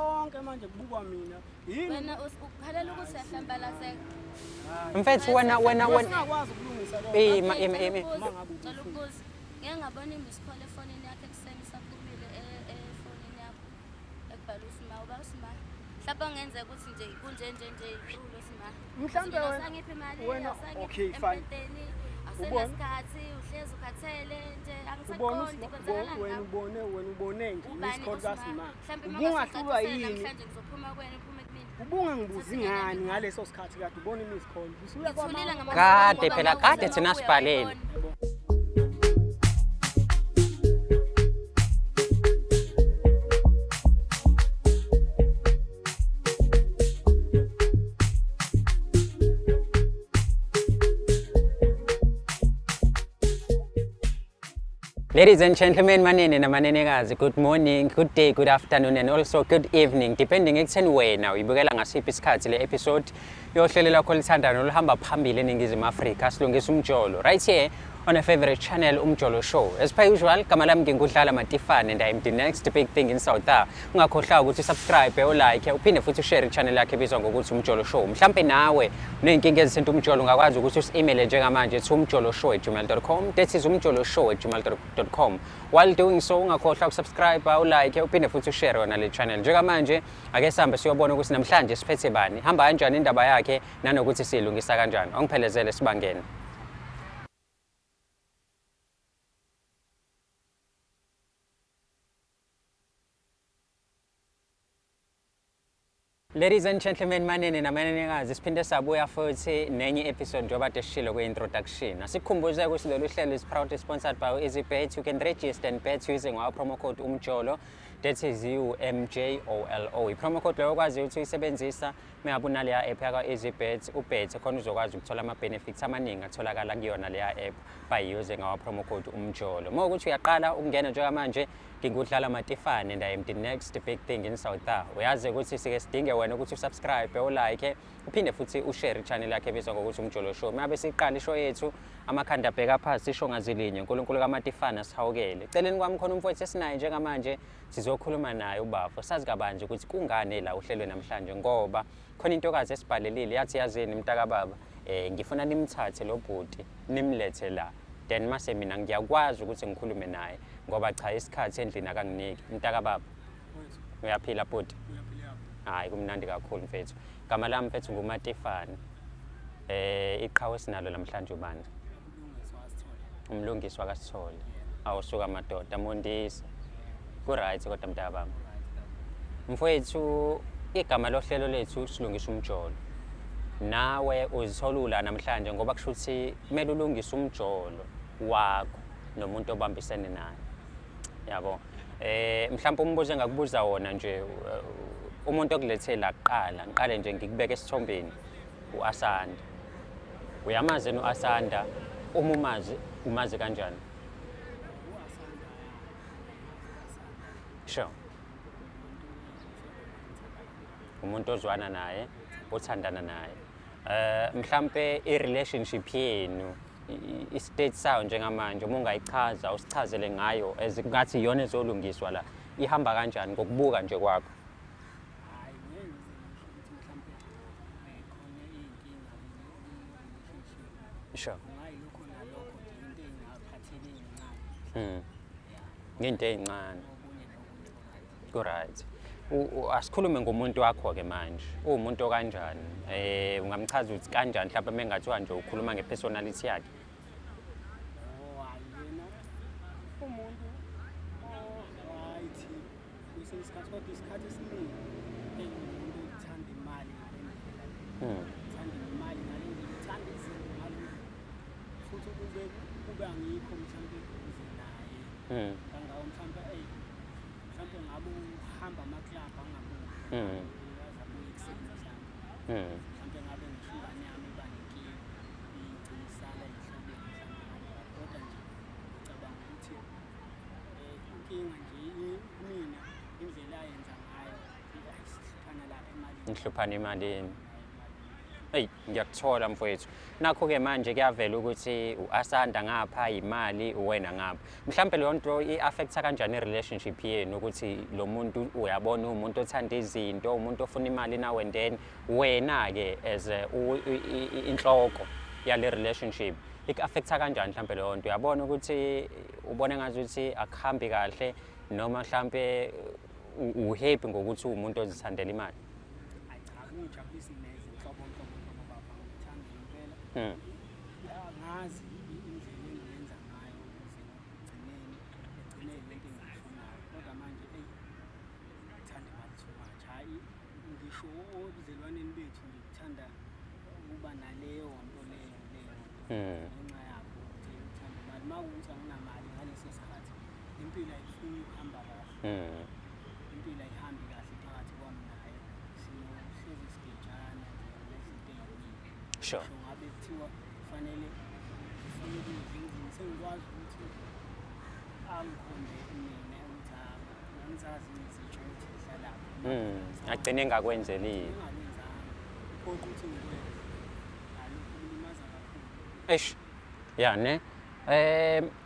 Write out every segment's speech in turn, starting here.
wonke manje kubukwa mina. Yini? Wena ukhalela ukuthi uyahlambalazeka. Mfethu wena wena wena Singakwazi ukulungisa lokho. Ima Okay, ima ngicela ima. ukubuza, Uma ngabe ngicela ukubuza. Ngeke ngabona i-miss call efonini yakho ekuseni isaphumile efonini yakho ekubhala uSima, uba uSima. Mhlawumbe kungenzeka ukuthi nje kunje nje nje ulo Sima. Mhlawumbe Mina wena- awusangiphi imali, wena- awusangiphi okay, fine. embhedeni, Ubona? awusenasikhathi, uhlezi ukhathele nje, Ubona angisaqondi kwenzakalani wena ngawe. ubone wena ubone nje Ubani miss call uSima? kaSima. Mhlawumbe uma Ubungahlulwa ungasengicacisela yini? namhlanje ngizophuma kuwena uphume kumina. Ubungangibuzi Thatha ngani ingane. ngaleso sikhathi kade ubona i-miss call? Usuya Ngithulile kwama. ngamabomu Kade ngoba phela, mawuze kade thina mawubuya sibhalele. wayibona. Ladies and gentlemen, manene namanenekazi, good morning, good day, good afternoon and also good evening depending ekutheni wena uyibukela ngasiphi isikhathi le episode yohlelo lakho olithandayo noluhamba phambili eNingizimu Afrika, silungisa umjolo right here on a favorite channel, Umjolo Show. As per usual, gama lami nginguDlala Matifane and I am the next big thing in South Africa. Ungakhohlwa ukuthi usubscribe, ulike, uphinde futhi ushare i-channel yakhe ebizwa ngokuthi Umjolo Show. Mhlampe nawe uney'nkinga ezithinta umjolo, ungakwazi ukuthi usi-emaile njengamanje to umjoloshow@gmail.com. That is umjoloshow@gmail.com. While doing so, ungakhohlwa ukusubscribe, ulike, uphinde futhi ushare yona le channel. Njengamanje ake sihambe siyobona ukuthi namhlanje siphethe bani, hamba kanjani indaba yakhe, nanokuthi siyilungisa kanjani. Ongiphelezele sibangene. Ladies and gentlemen, manene namanenekazi, siphinde sabuya futhi nenye episode njengoba kade sishilo kwi-introduction. Asikukhumbuze ukuthi lolu hlelo is proudly sponsored by EasyBet. You can register and bet using our promo code UMJOLO. That is UMJOLO. I-promo code leyo okwazi ukuthi uyisebenzisa uma ngabe unaleya app yakwa-EasyBet, ubethe khona uzokwazi ukuthola ama-benefits amaningi atholakala kuyona leya app by using our promo code UMJOLO. Uma ukuthi uyaqala ukungena njengamanje, ngingudlala Matifane and I am the next big thing in South Africa. Uyazi ukuthi sike sidinge wena ukuthi usubscribe, ulike, uphinde futhi ushare i-channel yakhe ebizwa ngokuthi Umjolo Show. Mabe siqala ishow yethu, amakhanda abheka phansi, isho ngazilinye. uNkulunkulu kaMatifane asihawukele. Eceleni kwami khona umfowethu esinaye njengamanje, sizokhuluma naye ubafo. Sazi kabanzi ukuthi kungani la uhlelwe namhlanje, ngoba khona intokazi esibhalelile yathi, yazini mntakababa, ngifuna nimthathe lo bhuti nimlethe la, then mase mina ngiyakwazi ukuthi ngikhulume naye, ngoba cha, isikhathi endlini akanginiki. Mntakababa, uyaphila bhuti? Hayi, kumnandi kakhulu mfethu. Gama lami mfethu nguMatifane. Iqhawe sinalo namhlanje ubani? Umlungisi wakaSithole. Awusuka madoda, mondisa. Ku-right kodwa mntakababa. Mfowethu, igama lohlelo lethu silungisa umjolo. Nawe uzitholula namhlanje ngoba kusho ukuthi kumele ulungise umjolo wakho nomuntu obambisene naye. Yabo. Mhlawumbe umbuzo engakubuza wona nje, umuntu okulethe la kuqala, ngiqale nje ngikubeke esithombeni, uAsanda. Uyamazi yena uAsanda? Uma umazi, umazi kanjani? Sure. Umuntu ozwana naye, othandana naye. Mhlambe i-relationship yenu, i-state sayo njengamanje, uma ungayichaza, usichazele ngayo as ngathi iyona ezolungiswa la, ihamba kanjani ngokubuka nje kwakho? Hayi, ngeke ngize ngisho ukuthi mhlampe khona iy'nkinga kule-relationship. Kungayilokho nalokho nje, into ey'ngaphatheki ey'ncane. Ngento ey'ncane. Okunye nokunye ku-right. Ku-right. Asikhulume ngomuntu wakho-ke manje. Uwumuntu okanjani? Ungamchaza ukuthi kanjani mhlawumbe uma engathiwa nje ukhuluma nge-personality yakhe? Oh, hayi, yena umuntu o-right kwesinye isikhathi, kodwa isikhathi esiningi umuntu othanda imali ngale ndlela le. Uthanda imali ngale ndlela, uthanda izinto ngale ndlela. Futhi kube angikho mhlampe eduze naye. Kangako mhlampe, eyi, mhlampe ngabe uhamba ama-club angabuyi. Aze abuye ekuseni mhlampe. Mhlampe ngabe ngisho ingane yami iba nenkinga, igcine isala ey'hlobeni mhlampe ngale. Kodwa nje ngicabanga ukuthi inkinga nje kumina indlela ayenza ngayo, ayisihluphana lapha emalini. Nihluphana emalini. Eyi, ngiyakuthola mfowethu. Nakho-ke manje kuyavela ukuthi u-Asanda ngapha, imali, uwena ngapha. Mhlampe leyo nto i-affect-a kanjani i-relationship yenu ukuthi lo muntu uyabona uwumuntu othanda izinto, umuntu ofuna imali now and then, wena-ke as inhloko yale relationship, iku-affect-a kanjani mhlampe leyo nto? Uyabona ukuthi ubona engazuthi akuhambi kahle noma mhlampe u-happy ngokuthi uwumuntu ozithandela imali? Hayi cha, akungijabulisi neze nhlobo nhlobo nhlobo baba, ngithanda impela. Angazi indlela engingenza ngayo ukuze ngigcineni egcineni lento engiyifunayo, kodwa manje eyi, ngithanda imali too much. Hhayi, ngisho ebudlelwaneni bethu nje ngithanda ukuba naleyo nto leyo leyo nto ngenxa yakho ukuthi uthanda imali. Uma kuwukuthi anginamali ngaleso sikhathi, impilo ayifuni ukuhamba kahle. Impilo ayihambi kahle phakathi kwami naye, sihlezi sigejana nje ngezinto ey'ningi. Ngisho ngabe kuthiwa kufanele ngifune ukudla endlini, sengikwazi ukuthi angikhombe mina ukuthi angizazi ngizitsho ukuthi ngihlalaphi. Agcine engakwenzelile. Engakwenzanga, kuphoqa ukuthi ngikwenze. Alokhu kulimaza kakhulu. Eish. Ya ne.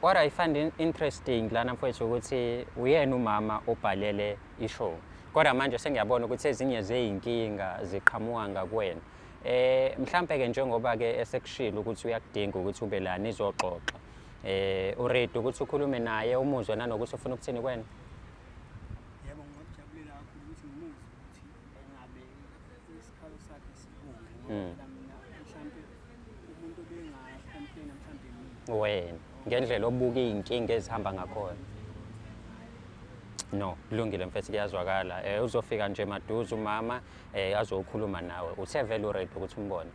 What I find interesting lana mfowethu ukuthi uyena umama obhalele ishow. Kodwa manje sengiyabona ukuthi ezinye zeyinkinga ziqhamuka ngakuwena. Mhlambe ke njengoba ke esekushilo ukuthi uyakudinga ukuthi ube la nizoxoxa. Uready ukuthi ukhulume naye umuzwe nanokuthi ufuna ukuthini kuwena? Yebo, ngingakujabulela kakhulu ukuthi ngimuzwe ukuthi engabe isikhalo sakhe sikuphi, ngoba phela mina mhlampe umuntu obenga-complain-a mhlampe mina. Wena ngendlela obuka iy'nkinga ezihamba ngakhona. No, kulungile mfethu, kuyazwakala. Uzofika nje maduze umama azokhuluma nawe. Uthe vele uready ukuthi umbone.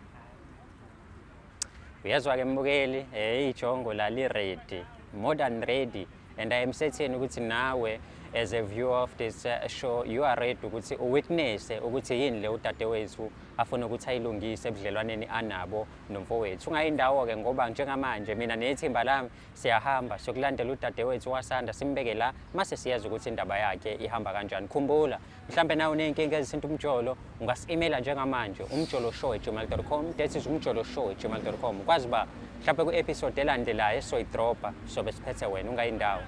Uyezwa-ke mbukeli, ijongo la li-ready, more than ready. And I am certain ukuthi nawe as a viewer of this show, you are ready ukuthi uwitness ukuthi yini le udadewethu afuna ukuthi ayilungise ebudlelwaneni anabo nomfowethu. Ungayindawo-ke ngoba njengamanje mina nethimba lami siyahamba siyokulandela udadewethu waSanda simbeke la mase siyazi ukuthi indaba yakhe ihamba kanjani. Khumbula mhlambe nawe uney'nkinga ezithinta umjolo, ungasi-emaila njengamanje umjoloshow@gmail.com. That is umjoloshow@gmail.com. Kwazi uba mhlambe kwi-episode elandelayo esizoyidropa sobe siphethe wena, ungayindawo.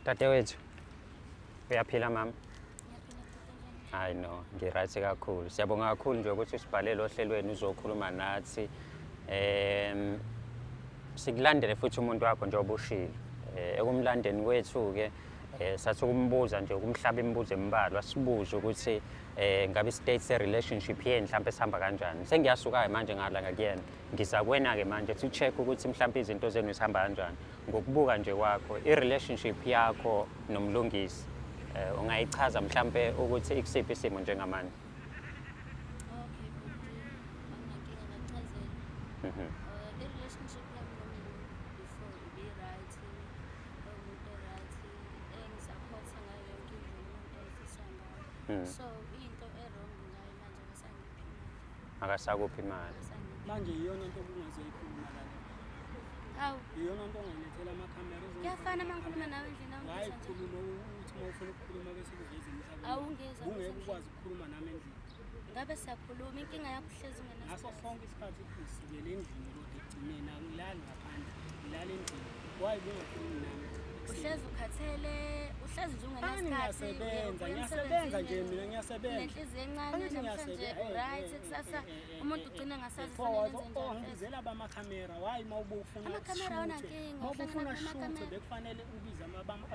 Dadewethu, uyaphila mama? Hayi no, ngi-right kakhulu. Siyabonga kakhulu nje ukuthi usibhalele ohlelweni uzokhuluma nathi. Sikulandele futhi umuntu wakho njengoba ushilo. Ekumlandeni kwethu-ke sathi ukumbuza nje, ukumhlaba imibuzo embalwa, sibuze ukuthi ngabe i-state se-relationship yenu mhlampe sihamba kanjani. Sengiyasuka-ke manje ngala ngakuyena. Ngiza kuwena-ke manje to check ukuthi mhlampe izinto zenu zihamba kanjani. Ngokubuka nje kwakho, i-relationship yakho noMlungisi, ungayichaza mhlampe ukuthi ikusiphi isimo njengamanje? Okay, bhuti, anginankinga, ngakuchazela. I-relationship yami noMlu before ibi-right, umuntu o-right, engi-support-a ngayo yonke indlela umuntu ayefisa ngayo. So into e-wrong ngayo manje akasangiphi imali. Akasakuphi imali. Akasangiphi. Manje iyona nto obungazoyikhuluma la. Hawu. Iyona nto ongayilethela amakhamera Kuyafana uma ngikhuluma nawe endlini, Hayi, awungizwa nje. khuluma uthi uma ufuna ukukhuluma bese kuveza emhlabeni. Awungizwa Ungeke bese ukwazi ukukhuluma nami endlini. Ngabe siyakhuluma, inkinga yakho uhlezi Ngaso ungenasikhathi. sonke isikhathi ngisukela endlini kodwa ekugcineni angilali ngaphandle, ngilala endlini. Why bungakhulumi nami? Uhlezi ukhathele, uhlezi nje Ani ungenasikhathi. ngiyasebenza, Uya ngiyasebenza nje emsebenzini, mina ngiyasebenza. Nenhliziyo encane Angithi namhlanje ngiyasebenza. right, kusasa umuntu ugcina ngasazi kufanele enze njani. Ongibizela abamakhamera, why uma ubufuna Amakhamera sishuthe? awunankinga, Uma ubufuna uhlangana sishuthe, namakhamera. bekufanele ubize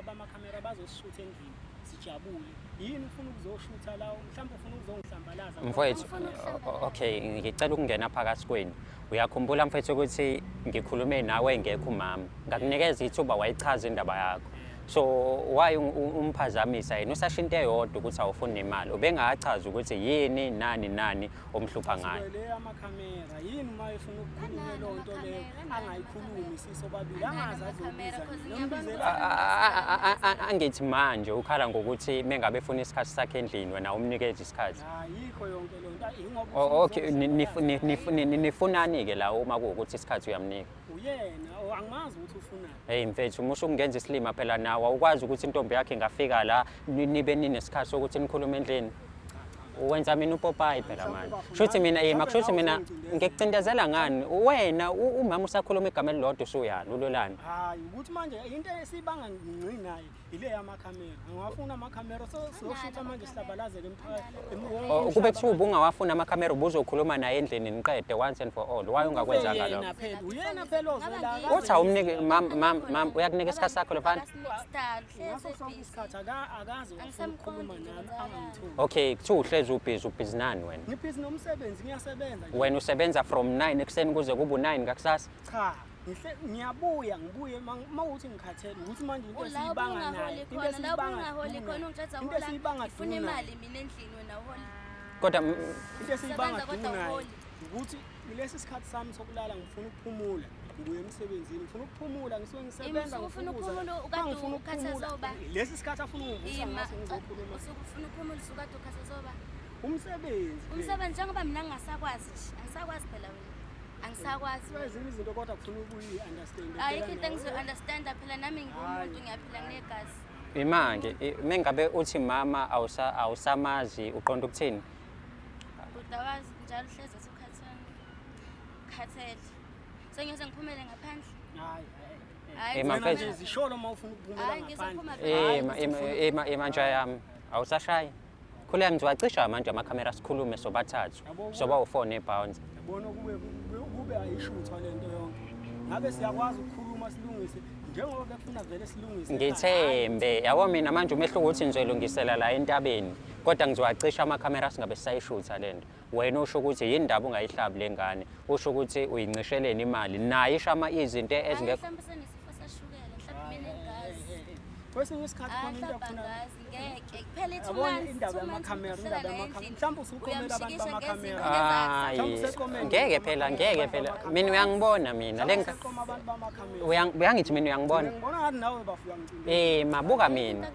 abamakhamera bazosishutha endlini sijabule. Yini ufuna ukuzoshutha la? Mhlawumbe ufuna ukuzongihlambalaza. Mfowethu, Ufuna ukuhlambalaza. okay, ngicela ukungena phakathi kwenu. Uyakhumbula mfethu ukuthi ngikhulume nawe engekho umama. Ngakunikeza ithuba wayichaza indaba yakho. So why umphazamisa yena? Usasho into eyodwa ukuthi awufuni nemali. Ubengachaza ukuthi yini nani nani omhlupha ngayo. Sigcwele amakhamera. Yini uma efuna ukukhuluma Anani leyo nto leyo amakhamera, anani angayikhulumi amakhamera. sisobabili, Anani angaze amakhamera, azobiza cause mina. ngiyabona Nombizela ukuthi- Angithi manje ukhala ngokuthi mengabe efuna isikhathi sakhe endlini wena umnikeze isikhathi. Ayikho yonke leyo nto. Ingoba Oh, ufuna okay, ukuzohlambalaza. nifunani-ke la uma kuwukuthi isikhathi uyamnika? Uyena, oh, angimazi ukuthi ufunani. Hey mfethu, musu kungenza isilima phela nawe, awukwazi ukuthi intombi yakhe ingafika la nibe ninesikhathi sokuthi nikhulume endlini. Cha, Uwenza mina upopayi phela manje. Shuthi mina ima, kushuthi mina ngikucindezela ngani? Wena umama usakhuluma igama elilodwa usuyala, ulolani? Hayi, ukuthi manje into esibanga ngci naye ile yamakhamera. Ngiwafuna amakhamera, soshutha manje sihlabalazeke emphakathini. Kube kuthiwa ubungawafuna amakhamera ubuzokhuluma naye endlini niqede once and for all. Why ungakwenzanga lokho? Phela uyena phela ozela. Uthi awumniki mam mam mam, uyakunika isikhathi sakho lofana? Ngaso sonke isikhathi akaze wafuna ukukhuluma nami, angangitholi. Okay, kuthiwa uhlezi ubhizi, ubhizi nani wena? Ngibhizi nomsebenzi, ngiyasebenza nje. Wena usebenza from 9 ekuseni kuze kube u9 ngakusasa? Cha, ngiyabuya ngibuye mawuthi ngikhathele ukuthi manje into esiyibanga naye, into esiyibanga ungaholi khona ungithatha into hola esiyibanga ngifuna duna. Imali mina endlini wena uholi. Kodwa Into esiyibanga Usebenza kodwa duna uholi. ukuthi lesi sikhathi sami sokulala ngifuna ukuphumula, ngibuye emsebenzini ngifuna ukuphumula, ngisuke ngisebenza. Usuke ufuna ngifuna ukuza. ukuphumula, Uma ukade ngifuna ukhathazwa ukuphumula, uba? Lesi sikhathi afuna ungivusa Ima ngaso ngizokhuluma. Usuke ufuna ukuphumula usukade ukhathazwa uba? Umsebenzi phela. Umsebenzi, njengoba mina ngingasakwazi nje, angisakwazi phela wena. Angisakwazi. Ezinye izinto kodwa kufuna ukuyi-understand. Ayikho into engizoyi-understanda phela, nami ngiwumuntu, ngiyaphila, nginegazi. Ima-ke, mengabe uthi mama awusamazi uqonda ukuthini? Kodwa wazi njalo uhlezi ethi ukhathele. Ukhathele. Sengiyoze ngiphumele ngaphandle. Hayi. Hayi, Ema ngizophumela. mfethu. Zisholo uma ufuna ukuphumela Hayi, ngaphandle. ngizophuma phela. Ema ema ema ema nja yami. Awusashayi. Khuleka, ngizowacisha manje amakhamera sikhulume sobathathu. Soba u4 nebounce. Yabona, kube ayishuthwa lento yonke. Ngabe siyakwazi ukukhuluma silungise njengoba bekufuna vele silungise. Ngithembe, yabo mina manje umehluko ukuthi ngizoyilungisela la entabeni. Kodwa ngizowacisha amakhamera singabe sisayishutha lento. Wena usho ukuthi yini ndaba ungayihlabi lengane? Usho ukuthi uyincisheleni imali. Naye isho ama izinto Hayi, ezingekho. mhlawumbe senesifo sashukela, mhlawumbe mina engazi. Kwesinye isikhathi Hayi, khona into mhlawumbe ekufuna angazi, ngeke. Kuphela i-two Yabona months, indaba 2 months yamakhamera, uhlala indaba la yamakhamera. endlini. Mhlawumbe usuqomela abantu Uyamshikisha bamakhamera. ngezinto Hayi, Mhlawumbe useqomele ngeke phela, ngeke phela. Mina uyangibona mina. Le Useqoma abantu bamakhamera. Uyangithi mina uyangibona. Ngibona ngathi nawe bafu uyangicindezela. Eh, mabuka mina.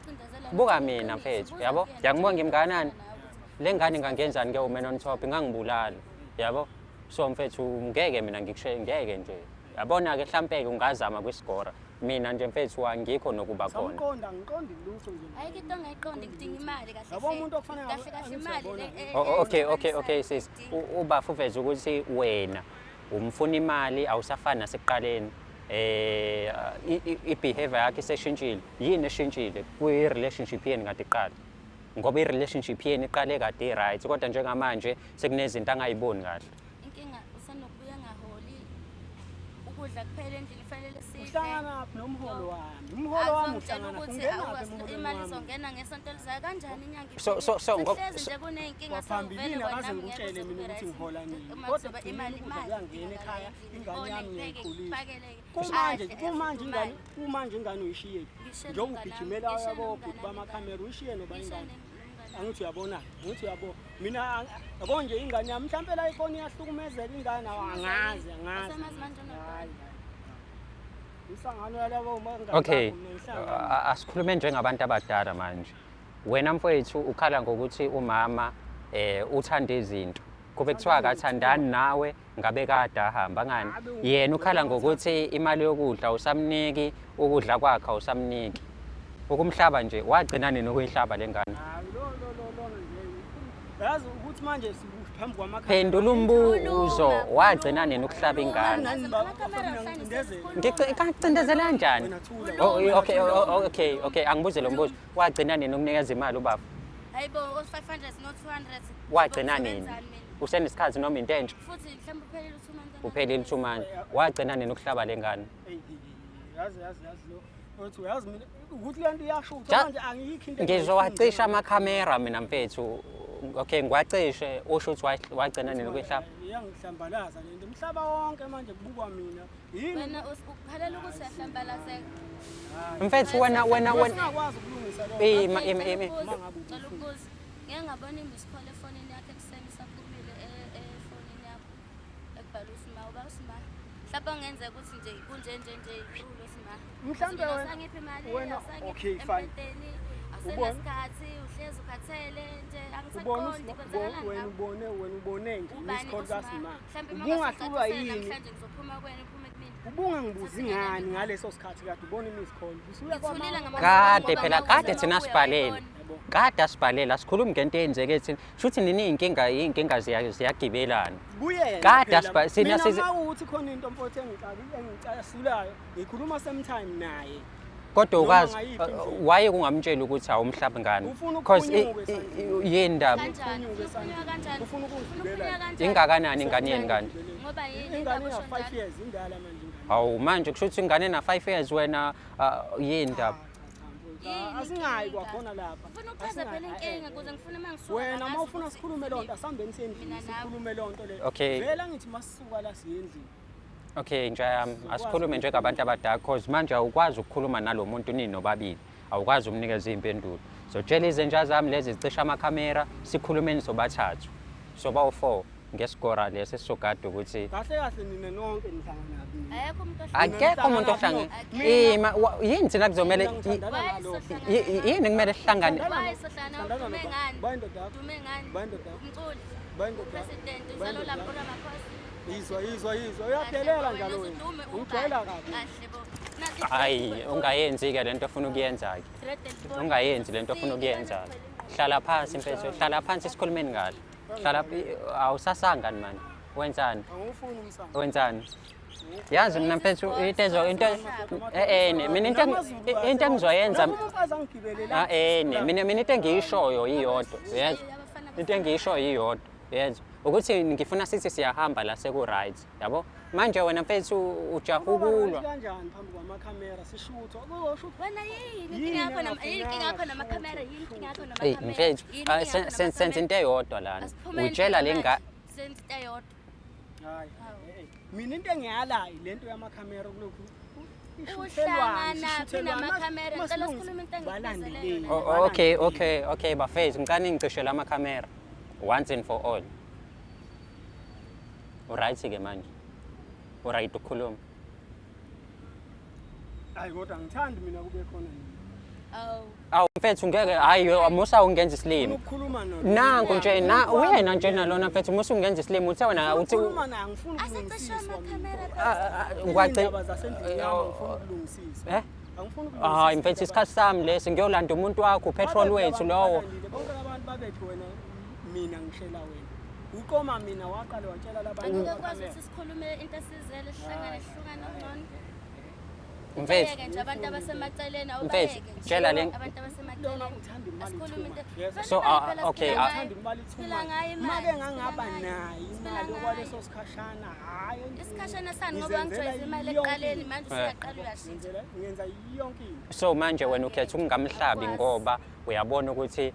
Buka mina mfethu, yabo? Ngiyakubona ngimnganani. Le ngane ingangenzani ke uman on top, ingangibulala. Yabo? So mfethu ngeke mina ngikushe, ngeke nje. Yabona ke mhlambe ke ungazama kwisigora. Mina nje mfethu angikho nokuba khona. Samqonda, ngiqondi lutho nje. Ayikho into ongayiqondi, ngidinga imali kahle. Yabo umuntu okufanele kahle kahle angithi imali uyabona. le. Oh, okay sis. Ubafu uveze ukuthi wena umfuna imali, awusafani nasekuqaleni. I-behavior yakhe iseshintshile. Yini eshintshile kwi relationship yenu kade iqala? Ngoba i-relationship yenu iqale kade i-right, kodwa njengamanje sekunezinto angayiboni kahle. Inkinga usenokubuya ngaholi. Ukudla kuphela endlini kufanele sidle. Uhlangana nomholo wami. Umholo wami Azongitshela uhlangana ukuthi ungena phi emholweni imali wami? izongena ngesonto elizayo kanjani inyanga So iphele? Sekuhlezi nje kuney'nkinga. Kwaphambilini sewuvele akaze kwena nami ngikutshele ngeke mina uze ukuthi ube ngihola right. nini. Uma Kodwa kuzoba ekugcineni imali, ukudla imali kuyangena ekhaya, idingakala ingane endlini. yami Ngibone ngiyayikhulisa. ngikuphakele-ke. Kumanje, Adle, kumanje ingane, afudumale. kumanje ingane uyishiye. Ngishiye Njengoba nomngane ugijimela wami, ngishiye yabo nomngane bhuti wami. bamakhamera, uyishiye noba Ngishiye ingane. nomngane. Angithi uyabona, angithi uyabo. Mina yabo nje ingane yami mhlawumbe la ikhona iyahlukumezeka ingane, angazi, angazi. Awusamazi manje unobani? Hayi, hayi. Umhlangano yalabo uma Okay, ngingabakho mina ngihlangana. Asikhulume njengabantu abadala manje. Wena mfowethu ukhala ngokuthi umama uthanda izinto. Kube kuthiwa akathandani nawe ngabe kade ahamba ngani? Yena ukhala ngokuthi imali yokudla usamniki, ukudla kwakhe awusamniki. Ukumhlaba nje wagcina nini ukuyihlaba lengane? Hayi, lo lo lo lona nje. Yazi ukuthi manje siphambi kwamakhamera. Phendula umbuzo, wagcina nini ukuhlaba ingane? Nani Ngicindezela kanjani? Wena thula. Oh, okay, oh, okay, angibuze lo mbuzo. Wagcina nini ukunikeza imali ubaba? Hayi bo, o-500 no 200. Wagcina nini? Usebenzani mina? Usenesikhathi noma into entsha? Futhi mhlawumbe uphelile u-2 months. Uphelile u-2 months. Wagcina nini ukuhlaba lengane? Ey, ey, ey, yazi yazi yazi lo. Uthi uyazi mina ukuthi le nto iyashutha manje angiyikho into. Ngizowacisha amakhamera mina mfethu. Okay, ngiwacishe usho ukuthi wagcina nini ukuyihlaba? Iyangihlambalaza le nto. Umhlaba wonke manje kubukwa mina. Yini? Wena ukhalela ukuthi uyahlambalazeka. Mfethu wena wena wena Singakwazi ukulungisa lokho. Ima Okay, ima cela ima. ukubuza, Uma ngabe cela ukubuza. Ngeke ngabona i-miss call efonini yakho ekuseni isaphumile efonini yakho. Ekubhala uSima, uba uSima. Mhlawumbe kungenzeka ukuthi nje kunje nje nje ulo Sima. Mhlawumbe Mina wena- awusangiphi imali, wena- awusangiphi okay, fine. empenteni, Ubona- awusenasikhathi, uhlezi ukhathele nje, Ubona angisaqondi kwenzakalani wena ngawe. ubone wena ubone nje Ubani miss call uSima? kaSima. Mhlawumbe uma Ubungahlulwa ungasengicacisela yini? namhlanje ngizophuma kwena uphume kumina. Ubungangibuzi ngani ngaleso sikhathi kade ubona i-miss call? Usuya Ngithulile kwama. ngama- Kade ngoba phela, uma kade uze thina ubuya sibhalele. wayibona. Yabo. Kade asibhalela, asikhulumi ngento eyenzeke thina. Shuthi nini iy'nkinga, iy'nkinga ziyagibelana. Kuyena Kade phela. thina Mina uma kuwukuthi khona into mfowethu engicasulayo, ngikhuluma same time naye. Kodwa Noma ukwazi ngayiphi indlela. Waye kungamtsheli ukuthi awumhlabi ngani? Ufuna Cause ukuphunyuka esandleni. yini ndaba? Kanjani? Uphunyuke Ufuna ukuphunyuka esandleni. kanjani? Ufuna Ufuna ukungigibela. ukuphunyuka kanjani? Ingakanani ingane yeni kanti? Ngoba yini Ingane indaba ina usho 5 njalo? years, indala manje ingane. Hawu, manje kusho ukuthi ingane na 5 years wena, yini ndaba? Cha, mfowethu, Yini asingayi inkinga? kwakhona lapha. Ufuna ukuchaza Asingayi, phela inkinga eh. ukuze ngifune uma ngisuka Wena la uma ngazi ufuna ukuthi sikhulume loo nto, asihambeni siye endlini, Mina nawe. sikhulume loo nto leyo. Okay. Vele angithi masisuka la siye endlini. Okay, nje yami, asikhulume njengabantu abadala, cause manje awukwazi ukukhuluma nalo muntu ninobabili. Awukwazi umnikeza iy'mpendulo. Zotshela izinja zami lezi zicisha amakhamera, sikhulumeni sobathathu. Soba u-4 ngesigora lesi esizogada ukuthi Kahle kahle nina nonke nihlanganaphi nina? Akekho umuntu ohlangana. Akekho umuntu ohlangene. Akekho. Ima, yini thina kuzomele Mina ngithandana Why nalo. sohlangana yini kumele sihlangane? Why sohlangana? Thandana Udume noba- ngani? Ba indoda yakho. Udume ngani? Ba indoda yakho. Umculi. Ba indoda yakho. President, Ba uzalo indoda lapho yakho. Ramaphosa. Yizwa, yizwa, yizwa. Uyadelela njalo wena. Ungijwayela kabi. Kahle bo. Nazi Hayi, ungayenzi-ke lento ofuna ukuyenza-ke. Ungayenzi lento ofuna ukuyenza. Hlala phansi mfethu, hlala phansi sikhulumeni kahle. Hlala, awusasangani mani. Wenzani? Angifuni umsamo. Wenzani? Yazi mina mfethu, into ezo into mina into engizoyenza Noma umfazi angigibele la. Ah, mina into engiyishoyo iyodwa, uyezwa? Into engiyishoyo iyodwa, uyezwa? Ukuthi ngifuna sithi siyahamba la seku-right, yabo? Manje wena mfethu ujaha Uba right ukulwa. kanjani phambi kwamakhamera sishuthwa? Kuzoshuthwa. Wena yini Yini inkinga yakho nama yini inkinga yakho engafunanga namakhamera, yini inkinga yakho Eyi namakhamera? mfethu, Yini inkinga yakho senza into eyodwa lana. Asiphumeni Utshela le manje, nga senza into eyodwa. Hayi. Mina into engiyalayo lento yamakhamera kulokhu Uhlanganaphi namakhamera? Ngicela sikhulume into engikubizelele yona. Oh, okay, bafethu, ngicela ningicishele amakhamera once and for all. Uright ke manje? Uright ukukhuluma? Hayi, kodwa ngithandi mina kube khona nina. Awu. Awu mfethu, ngeke, hayi, musa ungenza Ufuna isilima. ukukhuluma no. Nangu nje na uyena nje nalona mfethu, musa ungenza isilima, uthe wena uthi Ukhuluma naye, ngifuna Asicishe ukulungisiswa mina. amakhamera. Ah, ah, ngwaci Izindaba zasendlini yami ngifuna ukulungisiswa. Eh? Angifuni Hayi mfethu, isikhathi sami lesi, ngiyolanda umuntu wakho, upetrol wethu lowo. Bonke abantu babethi wena, mina ngishela wena. Uqoma mina, waqala watshela labantu. Angeke kwazi ukuthi sikhulume into esizele, sihlangane sihlukane okungcono. Mfethu, Bayeke nje abantu abasemaceleni, Mfethu, awubayeke nje. tshela Abantu abasemaceleni. Lona uthanda imali Asikhulume too into. much. Yes. So, Vele imali phela okay, siphila ah. ngayo. Uthanda imali too Siphila much. ngayo imali, Make ngangaba siphila ngayo. nayo Siphila imali ngayo. okwaleso sikhashana, hhayi. Isikhashana sani ngoba Ngizenzela wangijwayeza imali yonke ekuqaleni, into. manje usuyaqala uyashintsha. Ngenza yonke into. So manje wena ukhetha ukungamhlabi Akwazi. ngoba uyabona ukuthi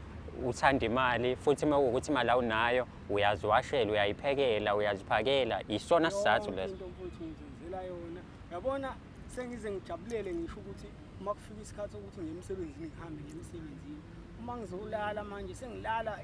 uthanda imali, futhi uma kuwukuthi imali awunayo uyaziwashela, uyayiphekela, uyaziphakela. Isona sizathu Yonke leso. into mfowethu ngizenzela yona. Yabona, sengize ngijabulele ngisho ukuthi uma kufika isikhathi sokuthi ngiye emsebenzini, ngihambe ngiye emsebenzini. Uma ngizolala manje sengilala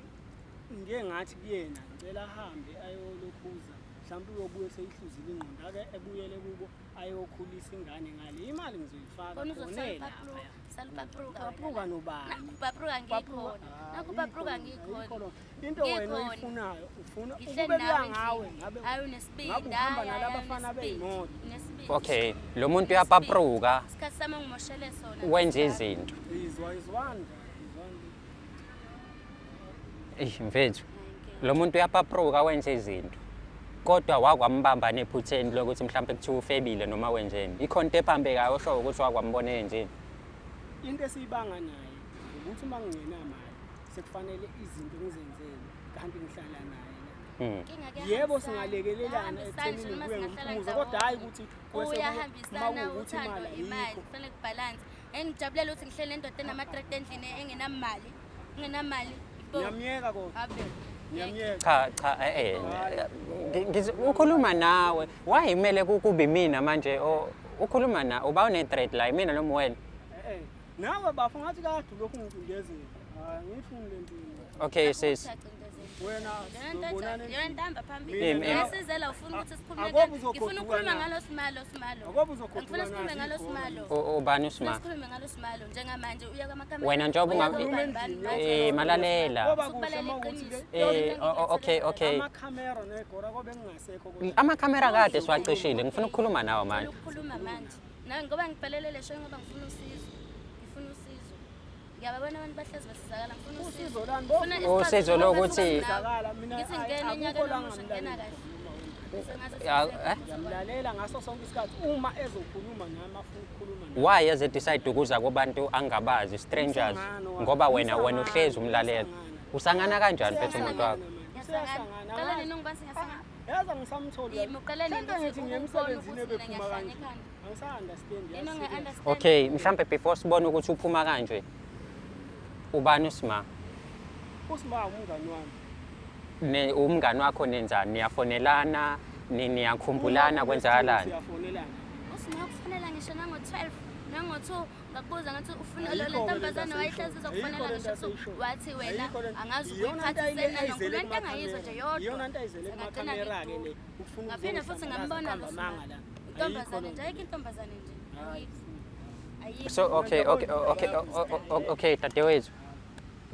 ngike ngathi kuyena ngicela ahambe ayolokhuza, mhlawumbe uyobuye seyihluzile ingqondo, ake ebuyele kubo ayokhulisa ingane ngale. Imali ngizoyifaka Khona khona uzosala laphaya. Sala upapruka. Papruka nobani? Nakhu upapruka ngikhona. Nakhu upapruka Ayikho ngikhona. loo nto. Into wena Ngikhona. oyifunayo, ufuna Ngihleli ukube nawe kuya ngawe endlini. ngabe Hayi, unesibindi. ngabe uhamba Hayi, hayi, nalabafana unesibindi. bey'moto. Unesibindi. Okay, lo muntu uyapapruka Isikhathi sami ongimoshele sona. wenza izinto. Izwa, izwani nje, izwani. Eyi mfethu, lo muntu uyapapruka wenza izinto. Kodwa wakwambamba nephutheni lokuthi mhlawumbe kuthiwa ufebile noma wenzeni. Ikhona into ephambekayo osho ukuthi wakwambona eyenzeni. Into esiyibanga naye ukuthi uma ngingenamali sekufanele izinto ngizenzele kanti ngihlala naye la. Yebo, singalekelelana ekuthenini ngibuye ngimphumuze, kodwa hhayi ukuthi Uyahambisana uma kuwukuthi uthando, imali imali ayikho. kufanele kubhalanse. Engijabulela ukuthi ngihleli nendoda enama-dread endlini engenamali, engenamali bo. Ngiyamyeka kodwa. Ave. Ngiyamyeka. Cha cha, ukhuluma nawe. Why kumele kube mina manje ukhuluma na uba une dread la, imina noma wena? Eh, nawe bafo, ngathi kade ulokhu ngicindezela. Hayi, ngifuni le nto. Okay sis. Wena sizobonana. Yona ntamba phambili. Yasizela ufuna ukuthi sikhulume Akobe ngani? uzogoduka Ngifuna ukukhuluma na? ngalo simalo simalo. Akobe uzogoduka Ngifuna sikhulume nazo ngalo iy'gora. simalo. Ubani Ngifuna usima? sikhulume ngalo simalo njengamanje uya kwamakhamera. Wena njengoba uya kubani, bani, Malalela. Koba kuhle Sukubalela uma ukuthi iqiniso. Okay. Amakhamera negora kobe kungasekho kodwa. Amakhamera kade siwacishile, ngifuna ukukhuluma nawe manje. Ngifuna ukukhuluma manje. Nawe ngoba ngibhalele le show ngoba ngifuna usizo. Ngifuna usizo. Ngiyababona abantu bahlezi besizakala, ngifuna Usizo lani? Ngifuna Usizo isixazululo lokuthi- nawe. Sizakala, mina Ngithi ayi, ngingena akukho enyakeni la omusha, ngingena ngamlalela kahle. khona. Sengathi Ya, sesiyakwazi eh? Ngiyamlalela ngaso sonke isikhathi uma ezokhuluma nami afuna ukukhuluma nami. Why eze decide ukuza kubantu angabazi, strangers? Umsangano wakhe. Ngoba wena uhlezi umlalela. Umsangano. Usangana kanjani mfethu umuntu wakho? Ngiyasangana. Qala nini ungibona singasangana? Yazi angisamtholi. Yimi, uqala nini Mhlawumbe ukuthi ngithi ngiye ukubona emsebenzini ukuthi mina ebephuma ngiyahlanya kanje. ekhanda? Angisa-understand, Yini yazi serious. onge-understand? Okay, mhlambe before sibone ukuthi uphuma kanje, ubani uSima? USima umngani wami. Ne umngani wakho nenzani? Niyafonelana, niyakhumbulana, kwenzakalani? Siyafonelana. Usima ukufonela ngisho nango-12 nango-2, ngakubuza ngathi ufuna Ayikho lo le nto ntombazane wayehlezi aseyishoyo. izokufonela Ayikho le ngisho nto ebusuku. aseyishoyo. Wathi wena Ayikho le nto. angazi Iyona nto ukuyiphathisa ayizele noma into engayizwa nje kumakhamera. yodwa. Iyona nto ayizele Sengagcina kumakhamera-ke le. ngiduka. Ufuna Ngaphinde futhi ukuzohlambalaza, ngambona lo uqamba Sima. amanga la. Ayikho Intombazane loo nje, nto. ayikho intombazane nje. Hayi. Ayikho. Ayikho. So okay, dadewethu.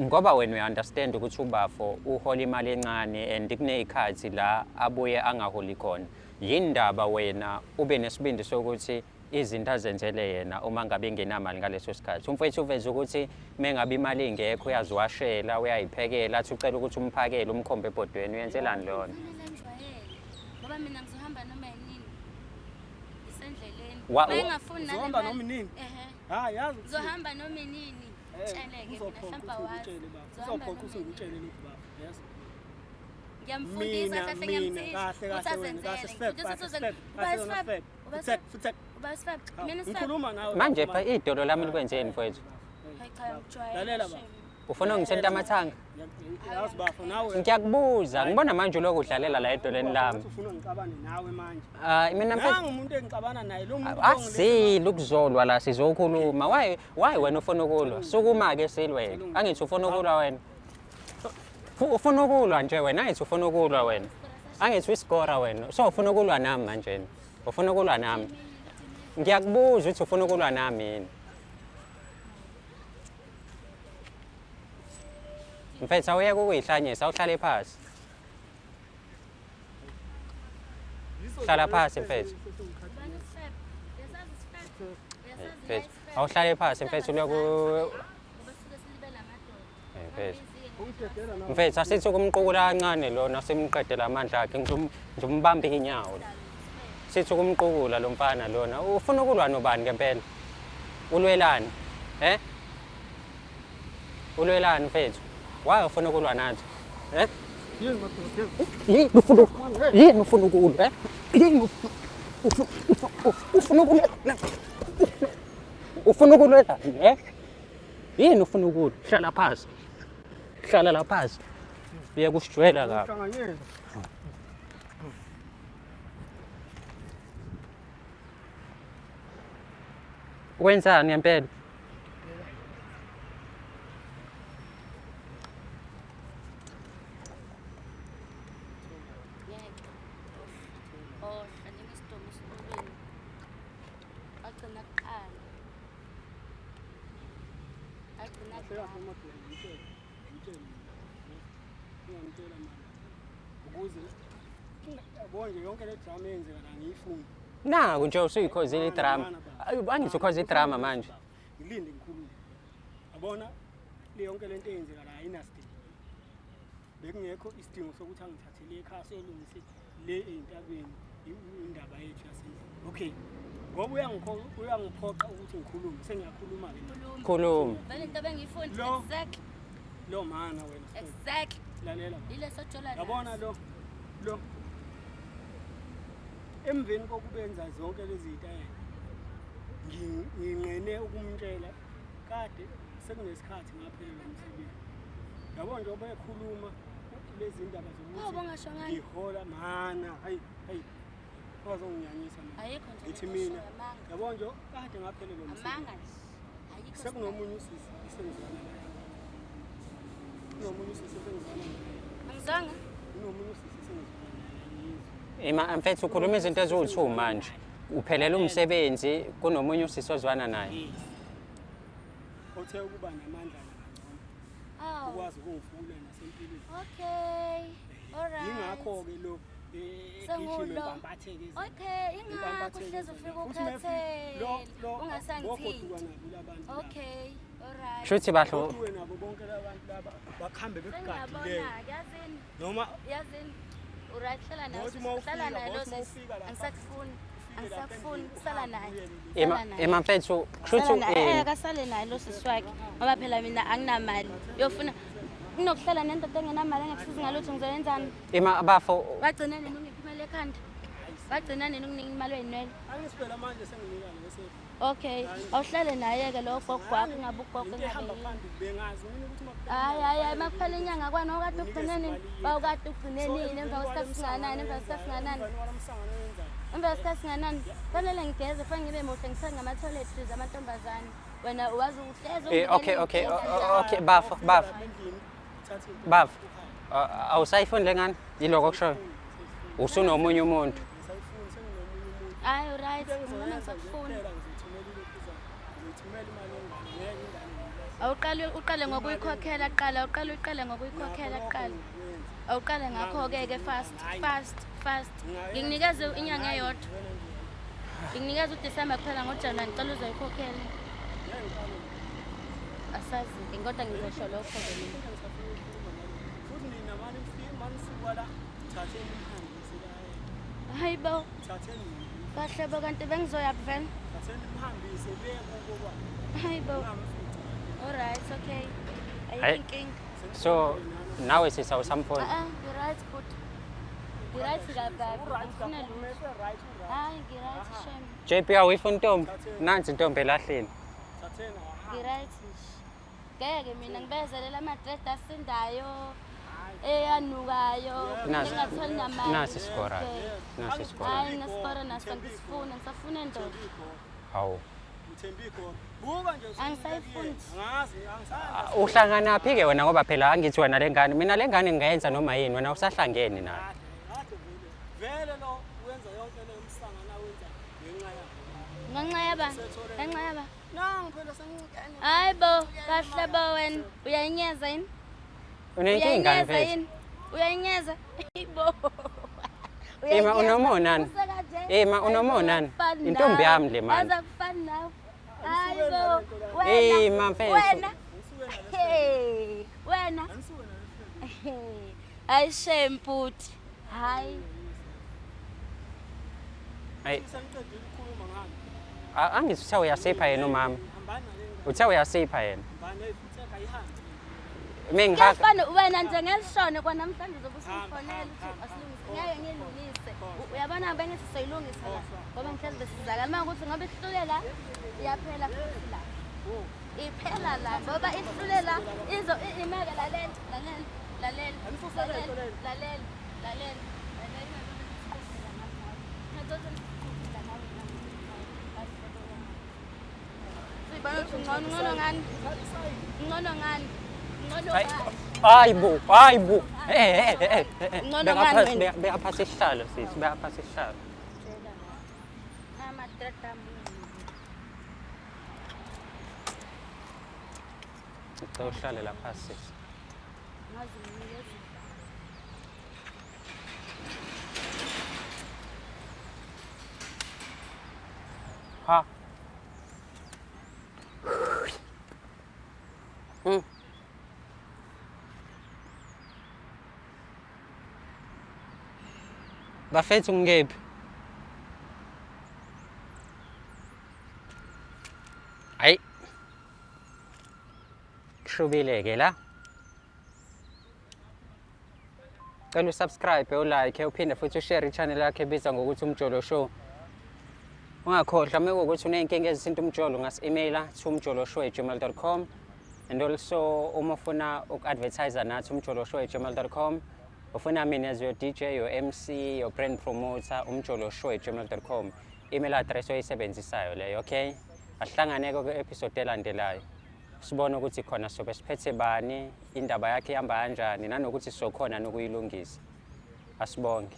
Ngoba wena uya-understand ukuthi ubafo uhola imali encane and kuney'khathi la abuye angaholi khona. Yini ndaba wena ube nesibindi sokuthi izinto azenzele yena uma ngabe engenamali ngaleso sikhathi? Umfowethu uveze ukuthi mengabe imali ingekho uyaziwashela, uyayiphekela, athi ucela ukuthi umphakele, umkhombe ebhodweni, uyenzelani lona? Kufanele ngijwayele ngoba mina ngizohamba noma yinini, ngisendleleni. Uma engafuni nale Uzohamba mali- noma inini? Ehhe. Hayi, yazi ukuthi- Ngizohamba noma inini. Eh, Tsheleke mina, uzophoqa mhlawumbe ukuthi awazi. ngikutshele, baba. Ngizohamba Uzophoqa noma ukuthi inini. ngikutshele lokhu, baba. Yes. Ngiyamfundisa Mina, kahle, mina, ngiyamthisha kahle, ukuthi kahle wena, kahle, azenzele. sifebe, Ngifundisa kahle, ukuthi sifebe, uba kahle wena, isifebe, sifebe. uba Futsek, isifebe, futsek. uba isifebe. Hawu, Mina isifebe. ngikhuluma nawe, Manje baba, pha idolo lami likwenzeni mfowethu? Hayi cha, ngijwayele, Lalela, baba. shame. Ufuna ungithinta amathanga? Yazi bafo nawe. Ngiyakubuza, ngibona manje ulokhu udlalela la edolweni lami. Ngathi ufuna ngixabane nawe manje. Ah, mina mfethu Nangu umuntu engixabana naye lo muntu. asile ukuzolwa la, sizokhuluma. Why wena ufuna ukulwa? Sukuma ke silwe. Angithi ufuna ukulwa wena. Ufuna ukulwa nje wena, angithi ufuna ukulwa wena. Angithi uyisigora wena. So ufuna ukulwa nami manje. Ufuna ukulwa nami. Ngiyakubuza ukuthi ufuna ukulwa nami yini? Mfethu awuyeke ukuyihlanyisa, awuhlale phansi. Hlala phansi mfethu. Ubani isifebe? Uyasazi isifebe? Uyasazi la Mfethu, isifebe? awuhlale phansi mfethu lokhu. Ngoba suke silibele amadoda. Eh, mfethu. Ungidedela nawe. Mfethu asithi ukumqukula kancane lona simqedele amandla akhe, ngizombamba inyawo. Sithi ukumqukula lo mfana lona. Ufuna ukulwa nobani ngempela? Ulwelani? Eh? Ulwelani mfethu? Why ufuna ukulwa nathi? Eh? Yini madoda? Yini ufuna ukulwa? Eh? Yini ufuna ukulwa? Ufuna ukulwelani? Eh? Yini ufuna ukulwa? Hlala phansi. Hlala la phansi. Uye kusijwayela kabi. Hlanganyela. Wenzani ngempela? Ngeke. Ohla njengesidomu esikolweni. Agcina kuqala. Agcina Kahle kuqala. kahle madoda, ngitshele. Ngitshele. Ngiyamtshela manje. Ukuze yabo nje yonke le drama eyenzeka la ngiyifuni. Naku nje usuyikhozile idrama. Angithi ukhoza idrama manje. Ngilinde ngikhulume. Yabona le yonke lento eyenzeka la ayinasidingo. Bekungekho isidingo sokuthi angithathele ekhaya siyolungise le ey'ntabeni indaba yethu yasendlini. Okay. Ngoba uyangiphoqa ukuthi ngikhulume, sengiyakhuluma-ke manje. Khuluma. Khuluma. Vele into ebengiyifuna. Lo. Exactly. Lo mana wena. Exactly. Lalela. Yileso jola Yabona lo emveni kokubenza zonke lezi zitayela nginqene ukumtshela kade sekunesikhathi ngaphelelwa umsebenzi. Yabo njengoba ekhuluma lezi ndaba Hawu, zokuthi bongasho ngani? ngihola mana, hayi hayi wazonginyanyisa manje. Ayikho nje Ngithi lento mina eshoyo, amanga. yabo nje kade ngaphelelwa Amanga umsebenzi. nje. Ayikho. Sekunomunye usisi esengizwana naye. Kunomunye usisi esengizwana naye. Angizwanga. Kunomunye usisi esengizwana naye. Ngiyizwa. Ima mfethu ukhuluma izinto eziwu-2 manje. Uphelele umsebenzi kunomunye usisi ozwana naye. Yes. Othe ukuba namandla kangcono. Awu. Ukwazi ukungifukula nasempilweni. Okay. All right. Yingakho-ke lo Sengulo. egijima empambatheke izinto. Okay, ingakho Empambatheke uhlezi izinto. ufika Futhi ukhathele. bogoduka Ungasangithinti. nabo labantu laba. Okay. Alright. Shuthi bahlo Kodwa wena nabo bonke labantu laba bakhambe bekugadile. Sengiyabona, yazini. Noma Yazini. Uright, hlala naye. Ngothi uma Hlala ufika, naye lo ngothi uma sisi. ufika lapha, Angisakufuni. ufike lapha Angisakufuni. endlini, Sala uhambe naye. ubuyele le. Ema Sala naye. ema mfethu kushuthi Sala naye. eh, Akasale naye lo sisi wakhe ngoba phela mina anginamali. Uyofuna kunokuhlala nendoda engenamali engekusizi ngalutho ngizoyenzani? ema bafo Wagcina nini ungipha imali ekhanda? Wagcina nini unginika imali wey'nwele? Angisibhela manje senginika lesi. Okay, awuhlale naye-ke lo gogo wakho ingabe ugogo Into ingabe ehamba yini. phambili bengazi mina ukuthi makuphela Hayi hayi hayi makuphela inyanga kwana wawukade ugcine nini? Wawukade ugcine nini? Emva kwesikhathi singanani? Emva kwesikhathi singanani? wala msangano wenzayo. Emva kwesikhathi singanani? Fanele ngigeze, fanele ngibe muhle ngisale ngama-toiletries amantombazane. Wena wazi uhlezi Eh, okay, unginikela okay, iy'nkinga o- nje. okay, bafo, bafo. Lapha endlini uthathe into Bafo. uhambe. Awusayifuni le ngane? Yiloko okushoyo. Usunomunye umuntu. Ngisayifuni senginomunye umuntu. Hayi right, Into mina engizoyenza nje ngisakufuni. kuphela ngizoyithumela ilokhuzana. Ngizoyithumela imali yengane ngeke ingane ngiyilahle. Awuqale uqale ngokuyikhokhela kuqala, awuqale uqale ngokuyikhokhela Nakho kuqala. lokho ngikwenza. Awuqale ngakho-ke ke fast, fast, fast. Ngikunikeze inyanga eyodwa. Wena nje Ngikunikeza uDisemba kuphela ngoJanuwari ngicela uzoyikhokhela. ngeke ngiqale Asazi-ke kodwa ngizosho lokho-ke mina. into ngisafuna ukukhuluma nalo. Futhi nina mani nifike mani nisuka la thatheni nimhambise la. Hayi bo, Thatheni kahle bo kanti bengizoyaphi vele? thatheni nimhambise kuye kubo kwakhe. Hayi bo. Ungamfici. Alright, okay. Ayikho Hayi. inkinga. So nawe sisi awusamfuni. Ah, ngi-right good. Ngi-right kabi kabi. Uright Angifuna kakhulu lutho. mese right uright. Hayi ngi-right shame. JP awuyifuni intombi? Nansi intombi elahleni. Thatheni ahambe. Ngi-right nje. Ngeke mina ngibezelela ama-dread asindayo, eyanukayo, Nasi- ngingatholi namali. Nasi isikora. Okay. Nasi isikora. Hayi nginesikora naso ngisifuna, ngisafuna indoda. Hawu. Ngithemba ikhona. Buka nje Angisayifuni. Angazi angisazi. Uhlanganaphi ke wena ngoba phela angithi wena le ngane mina le ngane ngingayenza noma yini wena usahlangene nayo. Kade kade vele. Vele lo wenza yonke le msangano awenza ngenxa yakhe. Ngenxa yaba? Ngenxa yaba? Nangu phela sengincane. Hayi bo, kahle bo wena. Uyayinyeza yini? Unenkinga Uyayinyeza mfethu. yini? Uyayinyeza? Hayi bo. Ema unomonani? Ema unomonani? Intombi yami le mani. Azakufani nawe. Hayi bo. Wena. Ema mfethu. Wena. Ngisuke nale. Hey, wena. Angisuke nale. Hey. Hayi shame bhuti. Hayi. Hayi Sengiqedile ukukhuluma ngami. angithi uthe uyasipha yena umama. Hambani nale ngane. Uthe uyasipha yena. Hambani futhi ayihambe. Mengihaka Kuyafana wena nje ngelishone kwanamhlanje uzobe usungifonela uthi asilungise. Ngeke ngilungise. Uyabona bengithi soyilungisa la ngoba ngihlezi besizakala uma ukuthi ngoba ihlule la iyaphela futhi la. Iphela la ngoba ihlule la izo imeke lalela lalela lalela lalela lalela lalela lalela. Sibona ukuthi ngcono ngcono ngani ngcono ngani ngcono Hayi ngani hayi bo, hayi bo. Eh eh eh eh. Ngcono Beka ngani phasi wena? beka phasi isihlalo sisi, beka phasi isihlalo. Amadoda amunyu. Ngicela uhlale lapha sisi. Ngazi nginikeza. Ha. Bafethu ngikephi? Hayi. Kushubile ke la. Cela usubscribe, ulike, uphinde futhi ushare i-channel yakhe ebizwa ngokuthi Umjolo Show. Ungakhohlwa uma kuwukuthi uney'nkinga ezithinta umjolo ungasi-emaila to umjoloshow@gmail.com and also uma ufuna uku-advertise nathi umjoloshow@gmail.com, ufuna mina as your DJ, your MC, your brand promoter, umjoloshow@gmail.com, email address oyisebenzisayo leyo. Okay, asihlangane-ke kwi-episode elandelayo sibone ukuthi khona sobe siphethe bani, indaba yakhe ihamba kanjani, nanokuthi sokhona nokuyilungisa. Asibonge.